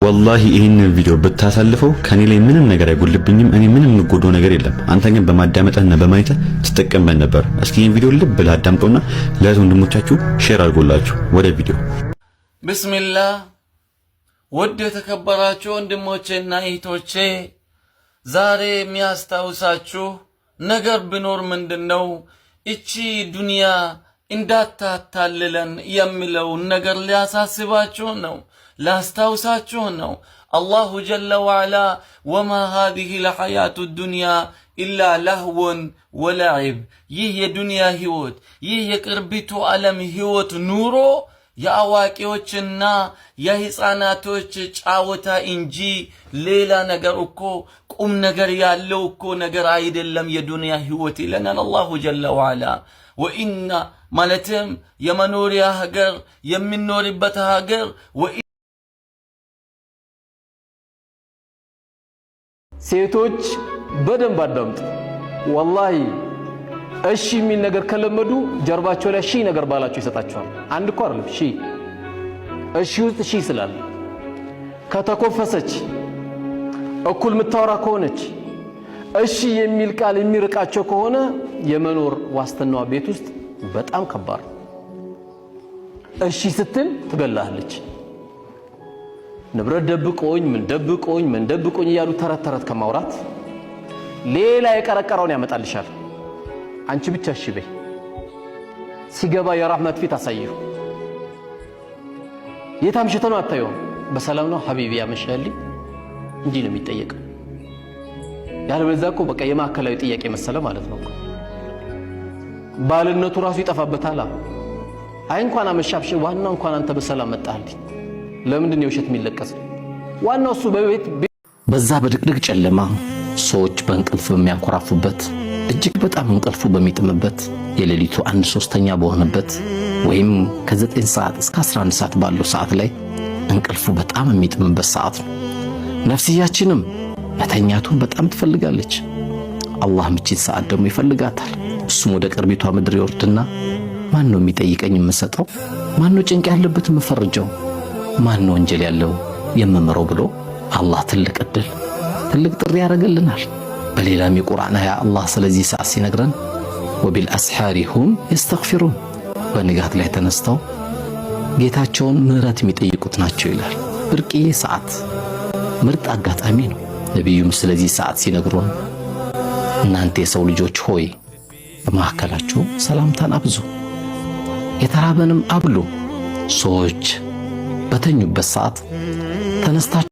ወላሂ ይህንን ቪዲዮ ብታሳልፈው ከኔ ላይ ምንም ነገር አይጎልብኝም። እኔ ምንም የምጎደው ነገር የለም። አንተ ግን በማዳመጥህና በማየትህ ትጠቀምበት ነበር። እስኪ ይህን ቪዲዮ ልብ ብለህ አዳምጠውና ለእህት ወንድሞቻችሁ share አድርጎላችሁ። ወደ ቪዲዮ። ብስሚላህ። ውድ የተከበራችሁ ወንድሞቼና እህቶቼ፣ ዛሬ የሚያስታውሳችሁ ነገር ቢኖር ምንድን ነው? እቺ ዱንያ እንዳታታልለን የሚለውን ነገር ሊያሳስባችሁ ነው፣ ላስታውሳችሁ ነው። الله جل وعلا وما هذه الحياة الدنيا إلا لهو ولعب። ይህ የዱንያ ህይወት፣ ይህ የቅርቢቱ ዓለም ህይወት ኑሮ የአዋቂዎችና የህፃናቶች ጫወታ እንጂ ሌላ ነገር እኮ ቁም ነገር ያለው እኮ ነገር አይደለም የዱንያ ህይወት ይለናል الله جل وعلا። وإن ማለትም የመኖሪያ ሀገር፣ የሚኖርበት ሀገር። ሴቶች በደንብ አዳምጡ። ወላሂ እሺ የሚል ነገር ከለመዱ ጀርባቸው ላይ ሺህ ነገር ባላቸው ይሰጣቸዋል። አንድ እኮ አይደለም፣ ሺህ። እሺ ውስጥ ሺህ ስላለ፣ ከተኮፈሰች፣ እኩል የምታወራ ከሆነች፣ እሺ የሚል ቃል የሚርቃቸው ከሆነ የመኖር ዋስትናዋ ቤት ውስጥ በጣም ከባድ ነው። እሺ ስትል ትገላለች። ንብረት ደብቆኝ፣ ምን ደብቆኝ፣ ምን ደብቆኝ እያሉ ተረት ተረት ከማውራት ሌላ የቀረቀረውን ያመጣልሻል። አንቺ ብቻ እሺ በይ። ሲገባ የራህመት ፊት አሳየው። የት አምሽተህ ነው አታየውም። በሰላም ነው حبيبي ያመሻልኝ? እንዲህ ነው የሚጠየቀው። ያለበለዚያ እኮ በቃ የማዕከላዊ ጥያቄ መሰለ ማለት ነው። ባልነቱ ራሱ ይጠፋበታል። አይ እንኳን አመሻብሽ፣ ዋናው እንኳን አንተ በሰላም መጣህልኝ። ለምንድን ነው የውሸት የሚለቀሰው? ዋናው እሱ በቤት በዛ በድቅድቅ ጨለማ፣ ሰዎች በእንቅልፍ በሚያንኮራፉበት፣ እጅግ በጣም እንቅልፉ በሚጥምበት፣ የሌሊቱ አንድ ሶስተኛ በሆነበት ወይም ከ9 ሰዓት እስከ 11 ሰዓት ባለው ሰዓት ላይ እንቅልፉ በጣም የሚጥምበት ሰዓት ነው። ነፍስያችንም መተኛቱን በጣም ትፈልጋለች። አላህ ምቺን ሰዓት ደግሞ ይፈልጋታል። እሱም ወደ ቅርቢቷ ምድር ይወርድና ማን ነው የሚጠይቀኝ የምሰጠው? ማን ነው ጭንቅ ያለበት የምፈርጀው? ማን ነው ወንጀል ያለው የምምረው ብሎ አላህ ትልቅ እድል፣ ትልቅ ጥሪ ያደርግልናል። በሌላም የቁርአን አያ አላህ ስለዚህ ሰዓት ሲነግረን وبالأسحار هم يستغفرون፣ በንጋት ላይ ተነስተው ጌታቸውን ምህረት የሚጠይቁት ናቸው ይላል። ብርቅዬ ሰዓት፣ ምርጥ አጋጣሚ ነው። ነቢዩም ስለዚህ ሰዓት ሲነግሩን እናንተ የሰው ልጆች ሆይ፣ በመካከላችሁ ሰላምታን አብዙ፣ የተራበንም አብሉ፣ ሰዎች በተኙበት ሰዓት ተነስታችሁ